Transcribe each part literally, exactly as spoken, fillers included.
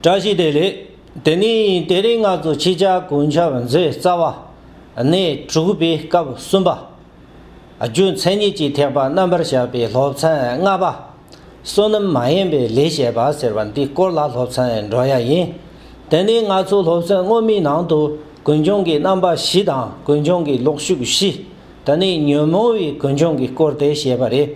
བཀྲ་ཤིས་བདེ་ལེགས། དེ་ནས་དེ་རིང་ང་ཚོ་ཕྱི་རྒྱལ་གུང་ཁྱབ་མཛོད་རྩ་བ་གནས་དྲུག་པའི་སྐབས་གསུམ་པ། རྒྱུ་མཚན་ཉིད་ཀྱི་ཐེག་པ་རྣམ་པར་དཔྱད་པའི་སློབ་ཚན་ལྔ་པ། བསོད་ནམས་མ་ཡིན་པའི་ལས་བྱེད་པ་ཟེར་བ་འདི་སྐོར་ལ་སློབ་ཚན་འགྲོ་ཡ་ཡིན། དེ་ནས་ང་ཚོ་སློབ་ཚན་སྔོན་མའི་ནང་དུ་ཀུན་འབྱུང་གི་རྣམ་པ་བཞི་དང་ཀུན་འབྱུང་གི་ལོག་ཤུགས་བཞི། དེ་ནས་ཉོན་མོངས་པའི་ཀུན་འབྱུང་གི་སྐོར་དེ་བཤད་པ་རེད།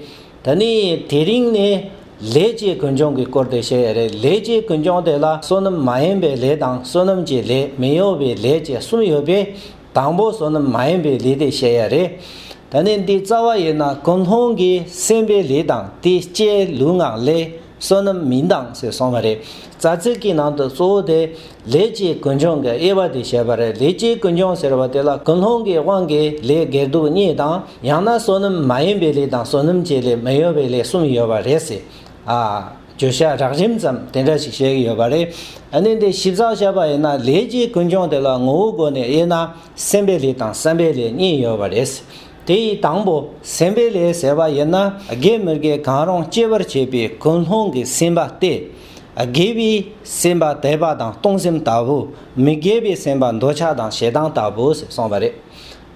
ད་ནི་དེ་རིང་ནས་ལས་ཀྱི་ཀུན་འབྱུང་གི་སྐོར་དེ་བཤད་ཡ་རེད། ལས་ཀྱི་ཀུན་འབྱུང་དེ་ལ་བསོད་ནམས་མ་ཡིན་པའི་ལས་དང་བསོད་ནམས་ཀྱི་ལས་མི་གཡོ་བའི་ལས་ཀྱི་གསུམ་ཡོད་པས། དང་པོ་བསོད་ནམས་མ་ཡིན་པའི་ལས་དེ་བཤད་ཡ་རེད། ད་ནི་འདི་རྩ་བ་ཡིན་ན་ཀུན་སློང་གིས་སེམས་པའི་ལས་དང་དེའི་སྐྱེ་ལུས་ངག་ལས་བསོད་ནམས་མིན་དང་ཟེར་གསུངས་པ་རེད། རྩ་ཚིག་གི་ནང་དུ་གཙོ་བོ་དེ་ལས་ཀྱི་ཀུན་འབྱུང་གི་དབྱེ་བ་དེ་བཤད་པ་རེད། ལས་ཀྱི་ཀུན་འབྱུང་ཟེར་བ་དེ་ལ་ཀུན་སློང་གི་དབང་གིས་ལས་དགེ་སྡིག་གཉིས་དང་། ཡང་ན་བསོད་ནམས་མ་ཡིན་པའི་ལས་དང་བསོད་ནམས་ཀྱི་ལས་མི་གཡོ་བའི་ལས་གསུམ་ཡོད་པ་རེད་ཟེར། ཨ། བརྗོད་བྱ་རགས་རིམ་ཙམ་དེ་འདྲ་ཞིག་བཤད་ཀྱི་ཡོད་པ་རེད། ཨ་ནི་འདི་ཞིབ་ཚགས་བཤད་པ་ཡིན་ན་ལས་ཀྱི་ཀུན་འབྱུང་དེ་ལ་ངོ་བོའི་སྒོ་ནས་དབྱེ་ན་སེམས་པའི་ལས་དང་བསམ་པའི་ལས་གཉིས་ཡོད་པ་རེད། དེ་ཡི་དང་པོ་སེམས་པའི་ལས་ཟེར་བ་ཡིན་ན་དགེ་མི་དགེ་གང་རུང་སྐྱེད་པར་བྱེད་པའི་ཀུན་སློང་གི་སེམས་པ་སྟེ། དགེ་བའི་སེམས་པ་དད་པ་དང་གཏོང་སེམས་ལྟ་བུ། མི་དགེ་བའི་སེམས་པ་འདོད་ཆགས་དང་ཞེ་སྡང་ལྟ་བུ་ཟེར་གསུངས་པ་རེད།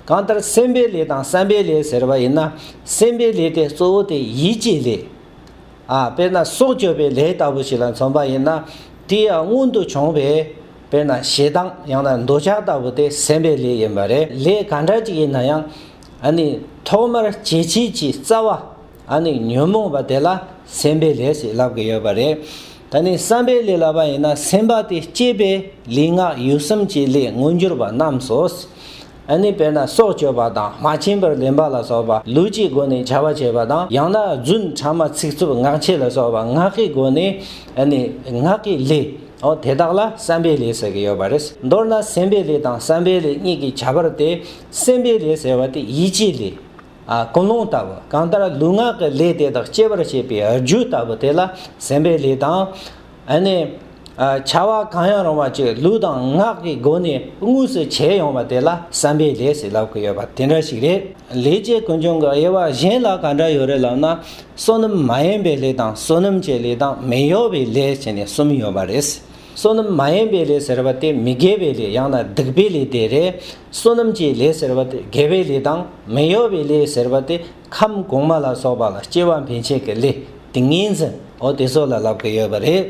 གང་ལྟར་སེམས་པའི་ལས་དང་བསམ་པའི་ལས་ཟེར་བ་ཡིན་ན་སེམས་པའི་ལས་དེ་གཙོ་བོ་དེ་ཡིད་ཀྱི་ལས། ཨ། དཔེར་ན་སྲོག་གཅོད་པའི་ལས་ལྟ་བུ་ཞིག་ལ་མཚོན་པ་ཡིན་ན། དེའི་སྔོན་དུ་བྱུང་བའི་དཔེར་ན་ཞེ་སྡང་ཡང་ན་འདོད་ཆགས་ལྟ་བུ་དེ་སེམས་པའི་ལས་ཡིན་པ་རེད། ལས་ག་འདྲ་ཅིག་ཡིན་ན་ཡང་། ཨ་ནི་ཐོག་མར་བྱེད་བྱེད་ཀྱི་རྩ་བ། ཨ་ནི་ཉོན་མོངས་པ་དེ་ལ་སེམས་པའི་ལས་ཞེས་ལབ་ཀྱི་ཡོད་པ་རེད། ད་ནི་བསམ་པའི་ལས་ལབ་པ་ཡིན་ན་སེམས་པ་དེ་བསྐྱེད་པའི་ལུས་ངག་ཡིད་གསུམ་གྱི་ལས་མངོན་གྱུར་པ་རྣམས་སོ། ཨ་ནི་དཔེར་ན་སྲོག་གཅོད་པ་དང་མ་བྱིན་པར་ལེན་པ་ལ་སོགས་པ་ལུས་ཀྱི་སྒོ་ནས་བྱ་བ་བྱེད་པ་དང་། ཡང་ན་རྫུན་ཕྲ་མ་ཚིག་རྩུབ་ངག་འཁྱལ་ལ་སོགས་པ་ངག་གི་སྒོ་ནས། ཨ་ནི་ངག་གི་ལས། འོ་དེ་དག་ལ་བསམ་པའི་ལས་ཟེར་གྱི་ཡོད་པ་རེད། མདོར་ན་སེམས་པའི་ལས་དང་བསམ་པའི་ལས་གཉིས་ཀྱི་ཁྱད་པར་ཏེ། སེམས་པའི་ལས་ཟེར་བ་དེ་ཡིད་ཀྱི་ལས། ཨ། ཀུན་སློང་ལྟ་བུ། གང་ལྟར་ལུས་ངག་གི་ལས་དེ་དག་སྐྱེད་པར་བྱེད་པའི་རྒྱུ་ལྟ་བུ་དེ་ལ་བསམ་པའི་ལས་དང་། ཨ་ནི། ཨ། བྱ་བ་གང་ཡང་རུང་བ་ཅིག་ལུས་དང་ངག་གི་སྒོ་ནས་དངོས་སུ་བྱས་ཡོང་བ་དེ་ལ་བསམ་པའི་ལས་ཞེས་ལབ་ཀྱི་ཡོད་པ་དེ་འདྲ་ཞིག་རེད། ལས་ཀྱི་ཀུན་འབྱུང་གི་དབྱེ་བ་གཞན་ལ་ག་འདྲ་ཡོད་རེད་ལབ་ན། བསོད་ནམས་མ་ཡིན་པའི་ལས་དང་བསོད་ནམས་ཀྱི་ལས་དང་མི་གཡོ་བའི་ལས་བྱས་ནས་གསུམ་ཡོད་པ་རེད། བསོད་ནམས་མ་ཡིན་པའི་ལས་ཟེར་བ་དེ་མི་དགེ་བའི་ལས་ཡང་ན་སྡིག་པའི་ལས་དེ་རེད། བསོད་ནམས་ཀྱི་ལས་ཟེར་བ་དེ་དགེ་བའི་ལས་དང་། མི་གཡོ་བའི་ལས་ཟེར་བ་དེ་ཁམས་གོང་མ་ལ་སོགས་པ་ལ་སྐྱེ་བ་འཕེན་བྱེད་ཀྱི་ལས། ཏིང་ངེ་འཛིན། འོ་དེ་ཚོ་ལ་ལབ་ཀྱི་ཡོད་པ་རེད།